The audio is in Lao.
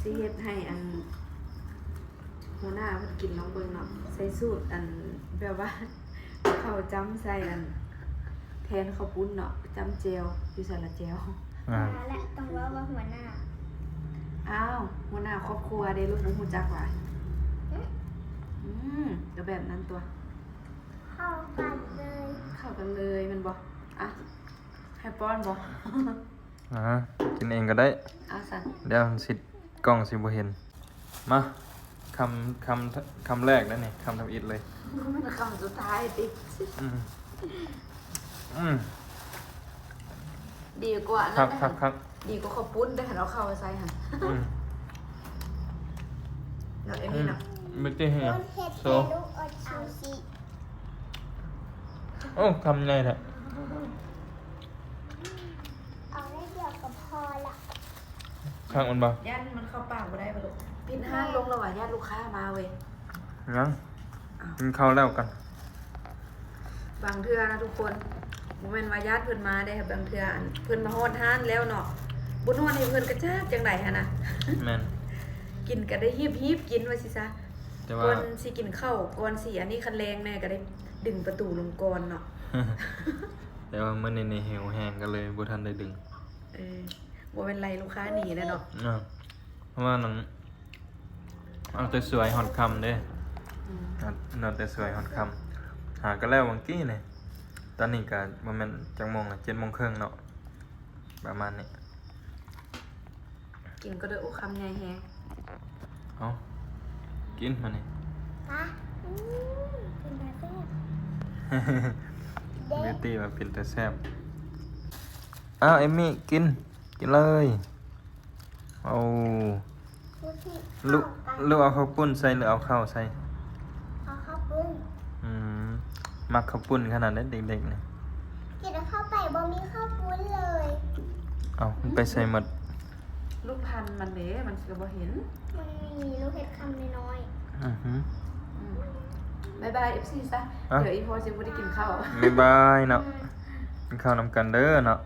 ຊິເຮັດໃຫ້ອັນຫົວໜ້າເພິ່ນກິນລອງເບິ່ງເນາະ ໃສ່ສູດອັນແບບວ່າເຂົ້າຈ້ຳໃສ່ອັນແທນເຂົ້າປຸ້ນເນາະ ຈ້ຳແຈ່ວ ຢູ່ໃສລະແຈ່ວ ອ່າ ແລະຕ້ອງເວົ້າວ່າຫົວໜ້າ ອ້າວ ຫົວໜ້າຄອບຄົວເດ້ລູກ ບໍ່ຮູ້ຈັກຫວາ? ອືມ ອືມ ກໍແບບນັ້ນຕົວະ ເຂົ້າກັນເລີຍ ເຂົ້າກັນເລີຍແມ່ນບໍ່? ອ່ະ ໃຫ້ປ້ອນບໍ່? ອ່າ ກິນເອງກໍໄດ້ ເອົາຊັ້ນ ດຽວຊິ ກ້ອງຊິບໍ່ເຫັນ. ມາ ຄຳ ຄຳ ຄຳແລກແລ້ວນີ້ ຄຳທຳອິດເລີຍ ມັນຄຳສຸດທ້າຍຕິ ອືມ ອືມ ດີກວ່າອັນນັ້ນ ຄັກໆ ດີກວ່າເຂົ້າປຸ້ນ ແຕ່ຄັນເອົາເຂົ້າໃສ່ຫັ້ນ ອືມ ເນາະ ເອມີເນາະ ອືມ ບໍ່ຕິເຮັດຫຍັງ ເຮັດ ໂຊ ເຮັດລູກອດຊີຊິ ໂອ້ ຄຳໃຫຍ່ແທ້. ເອົາໜ້ອຍດຽວກໍພໍລະ ຄັກມັນບໍ່? ຢ້ານມັນເຂົ້າປາກບໍ່ໄດ້ບໍ່ລູກ? ປິດຮ້ານລົງແລ້ວຫວາ? ຢ້ານລູກຄ້າມາເວີຍ. ຍັງ ອ້າວ ກິນເຂົ້າແລ້ວກັນ. ບາງເທື່ອນະທຸກຄົນ ບໍ່ແມ່ນວ່າຢ້ານເພິ່ນມາເດ້ ບາງເທື່ອອັນເພິ່ນມາຮອດຮ້ານແລ້ວເນາະ ບໍ່ນວດໃຫ້ເພິ່ນກະຈັກຈັ່ງໃດຫັ້ນນະ. ແມ່ນ ກິນກະໄດ້ຮີບໆກິນວ່າຊິຊະ ແຕ່ວ່າ ກ່ອນຊິກິນເຂົ້າ ກ່ອນຊິອັນນີ້ ຄັນແລງແນ່ກະໄດ້ດຶງປະຕູລົງກ່ອນເນາະ. ແຕ່ວ່າມື້ນີ້ນີ້ຫິວແຮງ ກໍເລີຍບໍ່ທັນໄດ້ດຶງ. ເອີ ບໍ່ແມ່ນໄລ່ລູກຄ້າໜີແລ້ວເນາະ. ເນາະ ເພາະວ່ານັ້ນ ເອົາແຕ່ສວຍຮອດຄ່ຳເດ້. ອືມ ເອົາແຕ່ສວຍຮອດຄ່ຳ ຫາກໍແລ້ວຫວ່າງກີ້ນີ້. ຕອນນີ້ກໍບໍ່ແມ່ນຈັກໂມງລະ ເຈັດໂມງເຄິ່ງເນາະ ປະມານນີ້. ກິນກໍໄດ້ ໂອ້ ຄຳໃຫຍ່ແຮງ. ເອົາ ກິນມານີ້ ປະ ອືມ ເປັນຕາແຊບ ເບດຕີ້ວ່າເປັນຕາແຊບ. ອ້າວ ເອມມີ້ ກິນ ກິນເລີຍ. ເອົາ ລູກ ລູກເອົາເຂົ້າປຸ້ນໃສ່ ຫຼືເອົາເຂົ້າໃສ່? ເອົາເຂົ້າປຸ້ນ. ອືມ ມັກເຂົ້າປຸ້ນຂະໜາດໃດເດັກໆນີ້. ກິນເຂົ້າໄປບໍ່ມີເຂົ້າປຸ້ນເລີຍ. ເອົ້າ ມັນໄປໃສໝົດ? ລູກພັນມັນເດ້ ມັນຊິບໍ່ເຫັນ. ມັນມີລູກເຫັດຄຳນ້ອຍໆ. ອືຮຶ ອືມ ບາຍບາຍ ເອັຟຊີ ຊະ. ອ່ະ ດຽວອີ່ພໍ່ຊິບໍ່ໄດ້ກິນເຂົ້າ. ບາຍບາຍເນາະ. ອືມ ກິນເຂົ້ານຳກັນເດີເນາະ.